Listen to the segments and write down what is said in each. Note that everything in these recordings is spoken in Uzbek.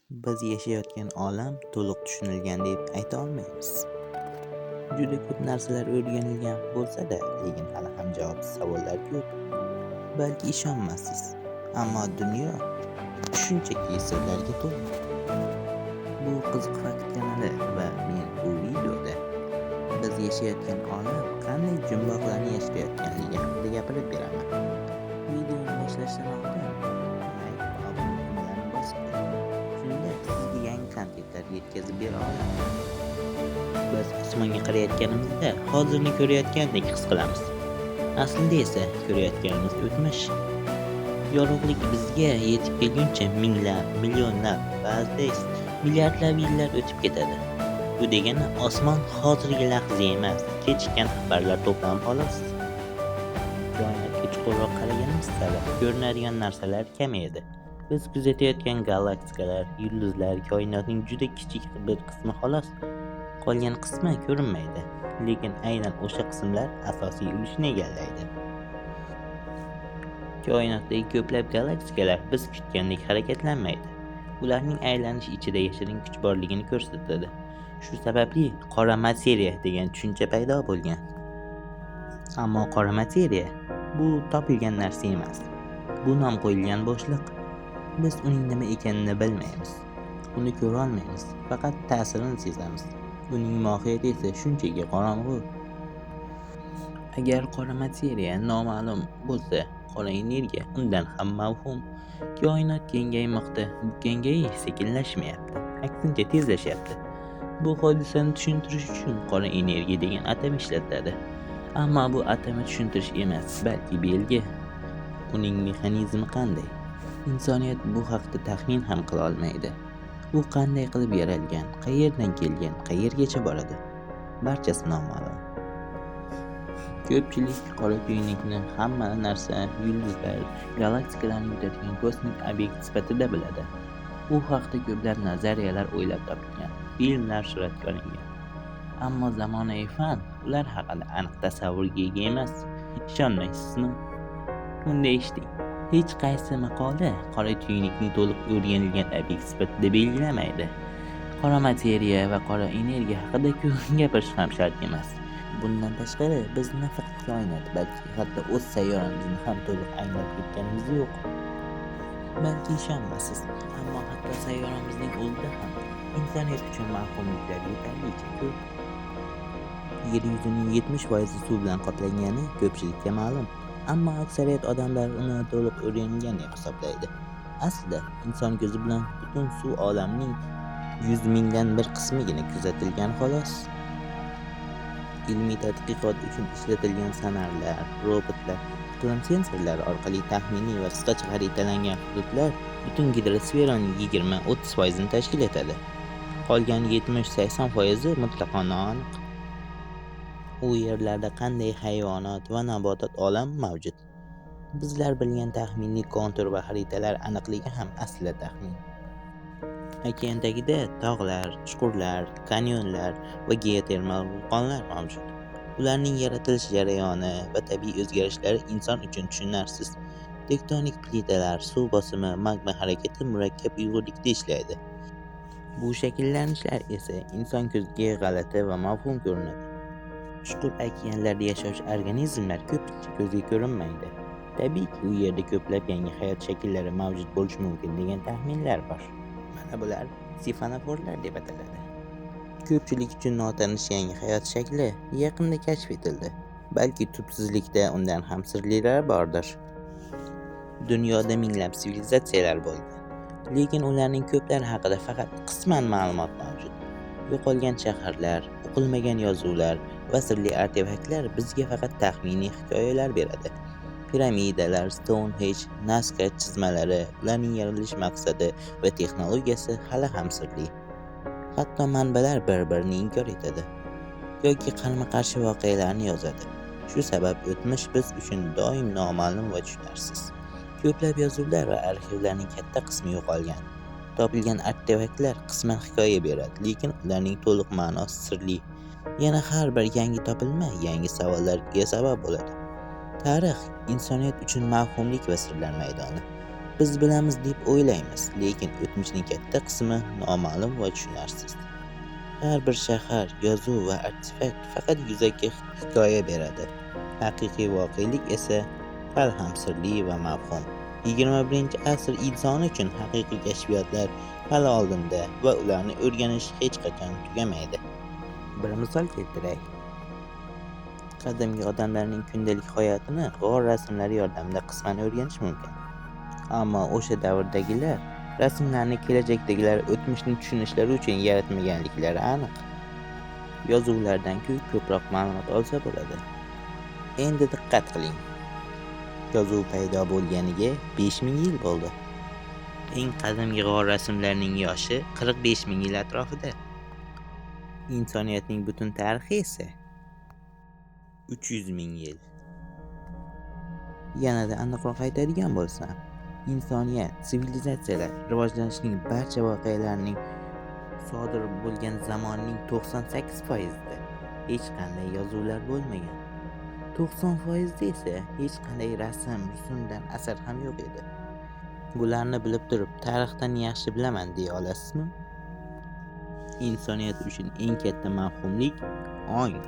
Biz yashayotgan olam to'liq tushunilgan deb ayta olmaymiz. Juda ko'p narsalar o'rganilgan bo'lsa-da, lekin hali ham javobsiz savollar ko'p. Balki ishonmassiz, ammo dunyo shunchaki sirlarga to'la. Bu Qiziq fakt kanali va men bu videoda biz yashayotgan olam qanday jumboqlarni yashirayotganligi haqida gapirib beraman. Videoni boshlashdan oldin layk va obuna tugmalarini bosib qo'ying. Shunda sizga yangi kontentlar yetkazib bera olaman. Biz osmonga qarayotganimizda hozirni ko'rayotgandek his qilamiz. Aslida esa ko'rayotganimiz o'tmish. Yorug'lik bizga yetib kelguncha minglab, millionlab, ba'zida esa milliardlab yillar o'tib ketadi. Bu degani osmon hozirgi lahza emas, kechikkan xabarlar to'plami xolos. Koinotga chuqurroq qaraganimiz sari ko'rinadigan narsalar kamayadi. Biz kuzatayotgan galaktikalar, yulduzlar koinotning juda kichik bir qismi xolos. Qolgan qismi ko'rinmaydi, lekin aynan o'sha qismlar asosiy ulushni egallaydi. Koinotdagi ko'plab galaktikalar biz kutgandek harakatlanmaydi. Ularning aylanishi ichida yashirin kuch borligini ko'rsatadi. Shu sababli qora materiya degan tushuncha paydo bo'lgan. Ammo qora materiya bu topilgan narsa emas. Bu nom qo'yilgan bo'shliq. Biz uning nima ekanini bilmaymiz. Uni ko'ra olmaymiz, faqat ta'sirini sezamiz. Uning mohiyati esa shunchaki qorong'u. Agar qora materiya noma'lum bo'lsa, qora energiya undan ham mavhum. Koinot kengaymoqda, bu kengayish sekinlashmayapti, aksincha tezlashyapti. Bu hodisani tushuntirish uchun qora energiya degan atama ishlatiladi. Ammo bu atama tushuntirish emas, balki belgi. Uning mexanizmi qanday? Insoniyat bu haqda taxmin ham qila olmaydi. U qanday qilib yaralgan, qayerdan kelgan, qayergacha boradi? Barchasi noma'lum. Ko'pchilik qora tuynukni hamma narsa, yulduzlar, galaktikalarni yutadigan kosmik obyekt sifatida biladi. U haqda ko'plab nazariyalar o'ylab topilgan, filmlar suratga olingan. Ammo zamonaviy fan ular haqida aniq tasavvurga ega emas. Ishonmaysizmi? Unda eshiting. Hech qaysi maqola qora tuynukni to'liq o'rganilgan obyekt sifatida belgilamaydi. Qora materiya va qora energiya haqida-ku gapirish ham shart emas. Bundan tashqari, biz nafaqat koinot, balki hatto o'z sayyoramizni ham to'liq anglab yetganimiz yo'q. Balki ishonmassiz, ammo hatto sayyoramizning o'zida ham insoniyat uchun mavhumliklar yetarlicha ko'p. Yer yuzining 70% suv bilan qoplangani ko'pchilikka ma'lum. Ammo aksariyat odamlar uni to'liq o'rganilgan deb hisoblaydi. Aslida inson ko'zi bilan butun suv olamining 100 mingdan bir qismigina kuzatilgan xolos. Ilmiy tadqiqot uchun ishlatilgan sonarlar, robotlar, iqlim sensorlari orqali taxminiy va qisqacha xaritalangan hududlar butun gidrosferaning 20-30% tashkil etadi. Qolgan 70-80% mutlaqo noaniq. U yerlarda qanday hayvonot va nabotot olami mavjud? Bizlar bilgan taxminiy kontur va xaritalar aniqligi ham aslida taxmin. Okean tagida tog'lar, chuqurlar, kanyonlar va geotermal vulqonlar mavjud. Ularning yaratilish jarayoni va tabiiy o'zgarishlari inson uchun tushunarsiz. Tektonik plitalar, suv bosimi, magma harakati murakkab uyg'unlikda ishlaydi. Bu shakllanishlar esa inson ko'ziga g'alati va mavhum ko'rinadi. Chuqur okeanlarda yashovchi organizmlar ko'pincha ko'zga ko'rinmaydi. Tabiiyki, u yerda ko'plab yangi hayot shakllari mavjud bo'lishi mumkin degan taxminlar bor. Mana bular sifanoforlar deb ataladi. Ko'pchilik uchun notanish yangi hayot shakli yaqinda kashf etildi. Balki tubsizlikda undan ham sirlilari bordir. Dunyoda minglab sivilizatsiyalar bo'lgan. Lekin ularning ko'plari haqida faqat qisman ma'lumot mavjud. Yo'qolgan shaharlar, o'qilmagan yozuvlar va sirli artefaktlar bizga faqat taxminiy hikoyalar beradi. Piramidalar, Stonehenge, Nazka chizmalari, ularning yaralish maqsadi va texnologiyasi hali ham sirli. Hatto manbalar bir-birini inkor etadi yoki qarama-qarshi voqealarni yozadi. Shu sabab o'tmish biz uchun doim noma'lum va tushunarsiz. Ko'plab yozuvlar va arxivlarning katta qismi yo'qolgan. Topilgan artefaktlar qisman hikoya beradi, lekin ularning to'liq ma'nosi sirli. Yana har bir yangi topilma yangi savollarga sabab bo'ladi. Tarix insoniyat uchun mavhumlik va sirlar maydoni. Biz bilamiz deb o'ylaymiz, lekin o'tmishning katta qismi noma'lum va tushunarsiz. Har bir shahar, yozuv va artefakt faqat yuzaki hikoya beradi. Haqiqiy voqelik esa hali ham sirli va mavhum. 21-asr insoni uchun haqiqiy kashfiyotlar hali oldinda va ularni o'rganish hech qachon tugamaydi. Bir misol keltiray. Qadimgi odamlarning kundalik hayotini g'or rasmlari yordamida qisman o'rganish mumkin. Ammo o'sha davrdagilar rasmlarni kelajakdagilar o'tmishni tushunishlari uchun yaratmaganliklari aniq. Yozuvlardan-ku ko'proq ma'lumot olsa bo'ladi. Endi diqqat qiling. Yozuv paydo bo'lganiga 5000 yil bo'ldi. Eng qadimgi g'or rasmlarining yoshi 45 000 yil atrofida. Insoniyatning butun tarixi esa 300 ming yil. Yanada aniqroq aytadigan bo'lsam, insoniyat, sivilizatsiyalar rivojlanishining barcha voqealarining sodir bo'lgan zamonining 98%ida hech qanday yozuvlar bo'lmagan. 90%da esa hech qanday rasm, rusumdan asar ham yo'q edi. Bularni bilib turib, tarixdan yaxshi bilaman deya olasizmi? Insoniyat uchun eng katta mavhumlik ong.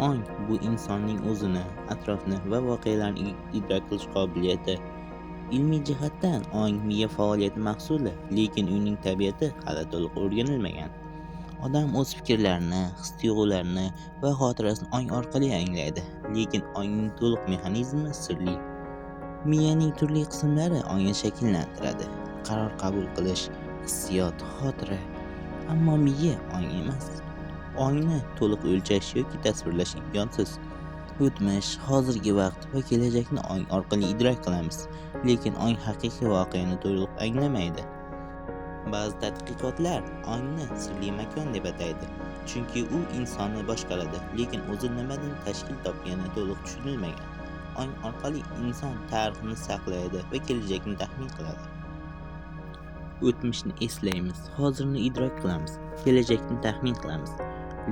Ong bu insonning o'zini, atrofni va voqealarni idrok qilish qobiliyati. Ilmiy jihatdan ong miya faoliyati mahsuli, lekin uning tabiati hali to'liq o'rganilmagan. Odam o'z fikrlarini, his-tuyg'ularini va xotirasini ong orqali anglaydi, lekin ongning to'liq mexanizmi sirli. Miyaning turli qismlari ongni shakllantiradi. Qaror qabul qilish, hissiyot, xotira. Ammo miya ong emas. Ongni to'liq o'lchash yoki tasvirlash imkonsiz. O'tmish, hozirgi vaqt va kelajakni ong orqali idrok qilamiz, lekin ong haqiqiy voqeani to'liq anglamaydi. Ba'zi tadqiqotlar ongni sirli makon deb ataydi, chunki u insonni boshqaradi, lekin o'zi nimadan tashkil topgani to'liq tushunilmagan. Ong orqali inson tarixni saqlaydi va kelajakni taxmin qiladi. O'tmishni eslaymiz, hozirni idrok qilamiz, kelajakni taxmin qilamiz.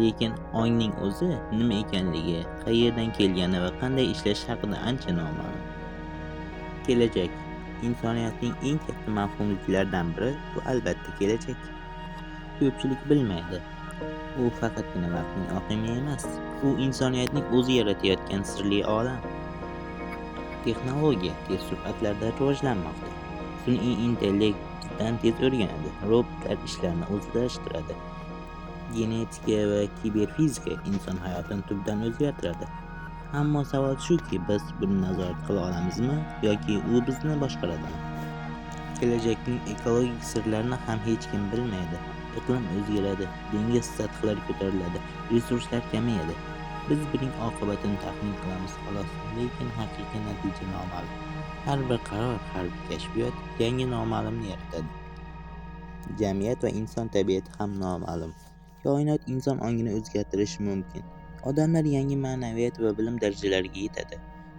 Lekin ongning o'zi nima ekanligi, qayerdan kelgani va qanday ishlashi haqida ancha noma'lum. Kelajak insoniyatning eng katta mavhumliklaridan biri bu albatta kelajak. Ko'pchilik bilmaydi. U faqatgina vaqtning oqimi emas, u insoniyatning o'zi yaratayotgan sirli olam. Texnologiya tez sur'atlarda rivojlanmoqda. Sun'iy intellekt bizdan tez o'rganadi, robotlar ishlarni o'zlashtiradi. Genetika va kiberfizika inson hayotini tubdan o'zgartiradi. Ammo savol shuki, biz buni nazorat qila olamizmi yoki u bizni boshqaradimi? Kelajakning ekologik sirlarini ham hech kim bilmaydi. Iqlim o'zgaradi, dengiz sathlari ko'tariladi, resurslar kamayadi. Biz buning oqibatini taxmin qilamiz xolos, lekin haqiqiy natija noma'lum. Har bir qaror, har bir kashfiyot yangi noma'lumni yaratadi. Jamiyat va inson tabiati ham noma'lum. Koinot inson ongini o'zgartirishi mumkin. Odamlar yangi ma'naviyat va bilim darajalariga yetadi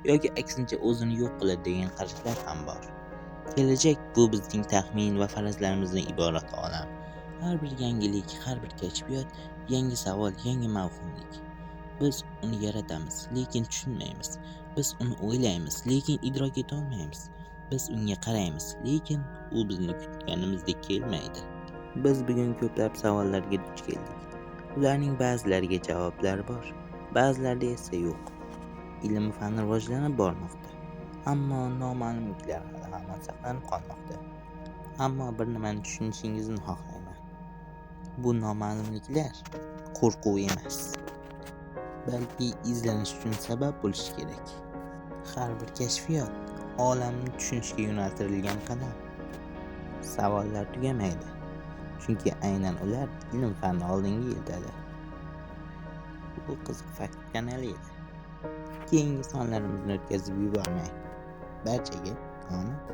yoki aksincha o'zini yo'q qiladi degan qarashlar ham bor. Kelajak bu bizning taxmin va farazlarimizdan iborat olam. Har bir yangilik, har bir kashfiyot yangi savol, yangi mavhumlik. Biz uni yaratamiz, lekin tushunmaymiz. Biz uni o'ylaymiz, lekin idrok etolmaymiz. Biz unga qaraymiz, lekin u bizni kutganimizdek kelmaydi. Biz bugun ko'plab savollarga duch keldik. Ularning ba'zilariga javoblar bor, ba'zilarida esa yo'q. Ilm fan rivojlanib bormoqda, ammo noma'lumliklar hali hamon saqlanib qolmoqda. Ammo bir nimani tushunishingizni xohlayman. Bu noma'lumliklar qo'rquv emas, balki izlanish uchun sabab bo'lishi kerak. Har bir kashfiyot olamni tushunishga yo'naltirilgan qadam. Savollar tugamaydi, chunki aynan ular ilm fanni oldinga eltadi. Bu Qiziq fakt kanali edi. Keyingi sonlarimizni o'tkazib yubormang. Barchaga omad!